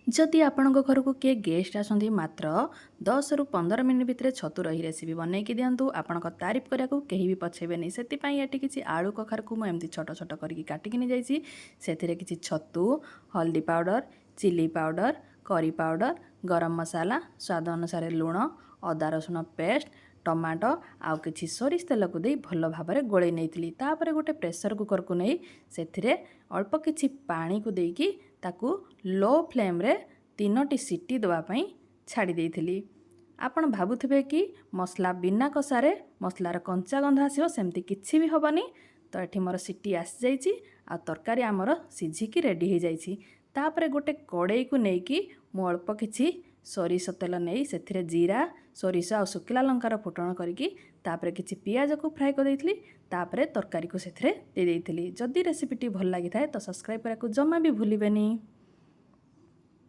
ଯଦି ଆପଣଙ୍କ ଘରକୁ କିଏ ଗେଷ୍ଟ ଆସନ୍ତି, ମାତ୍ର 10ରୁ 15 ମିନିଟ୍ ଭିତରେ ଛତୁର ଏହି ରେସିପି ବନେଇକି ଦିଅନ୍ତୁ। ଆପଣଙ୍କ ତାରିଫ କରିବାକୁ କେହି ବି ପଛେଇବେନି। ସେଥିପାଇଁ ଏଠି କିଛି ଆଳୁ କଖାରୁକୁ ମୁଁ ଏମିତି ଛୋଟ ଛୋଟ କରିକି କାଟିକି ନେଇଯାଇଛି। ସେଥିରେ କିଛି ଛତୁ, ହଳଦୀ ପାଉଡ଼ର, ଚିଲି ପାଉଡ଼ର, କରି ପାଉଡ଼ର, ଗରମ ମସଲା, ସ୍ୱାଦ ଅନୁସାରେ ଲୁଣ, ଅଦା ରସୁଣ ପେଷ୍ଟ, ଟମାଟୋ ଆଉ କିଛି ସୋରିଷ ତେଲକୁ ଦେଇ ଭଲ ଭାବରେ ଗୋଳେଇ ନେଇଥିଲି। ତାପରେ ଗୋଟେ ପ୍ରେସର କୁକରକୁ ନେଇ ସେଥିରେ ଅଳ୍ପ କିଛି ପାଣିକୁ ଦେଇକି ତାକୁ ଲୋ ଫ୍ଲେମ୍ରେ ତିନୋଟି ସିଟି ଦେବା ପାଇଁ ଛାଡ଼ି ଦେଇଥିଲି। ଆପଣ ଭାବୁଥିବେ କି ମସଲା ବିନା କଷାରେ ମସଲାର କଞ୍ଚା ଗନ୍ଧ ଆସିବ। ସେମିତି କିଛି ବି ହେବନି। ତ ଏଠି ମୋର ସିଟି ଆସିଯାଇଛି ଆଉ ତରକାରୀ ଆମର ସିଝିକି ରେଡ଼ି ହେଇଯାଇଛି। ତାପରେ ଗୋଟେ କଡ଼େଇକୁ ନେଇକି ମୁଁ ଅଳ୍ପ କିଛି ସୋରିଷ ତେଲ ନେଇ ସେଥିରେ ଜିରା, ସୋରିଷ ଆଉ ଶୁଖିଲା ଲଙ୍କାର ଫୁଟଣ କରିକି ତାପରେ କିଛି ପିଆଜକୁ ଫ୍ରାଏ କରିଦେଇଥିଲି। ତାପରେ ତରକାରୀକୁ ସେଥିରେ ଦେଇ ଦେଇଥିଲି। ଯଦି ରେସିପିଟି ଭଲ ଲାଗିଥାଏ, ତ ସବସ୍କ୍ରାଇବ୍ କରିବାକୁ ଜମା ବି ଭୁଲିବେନି।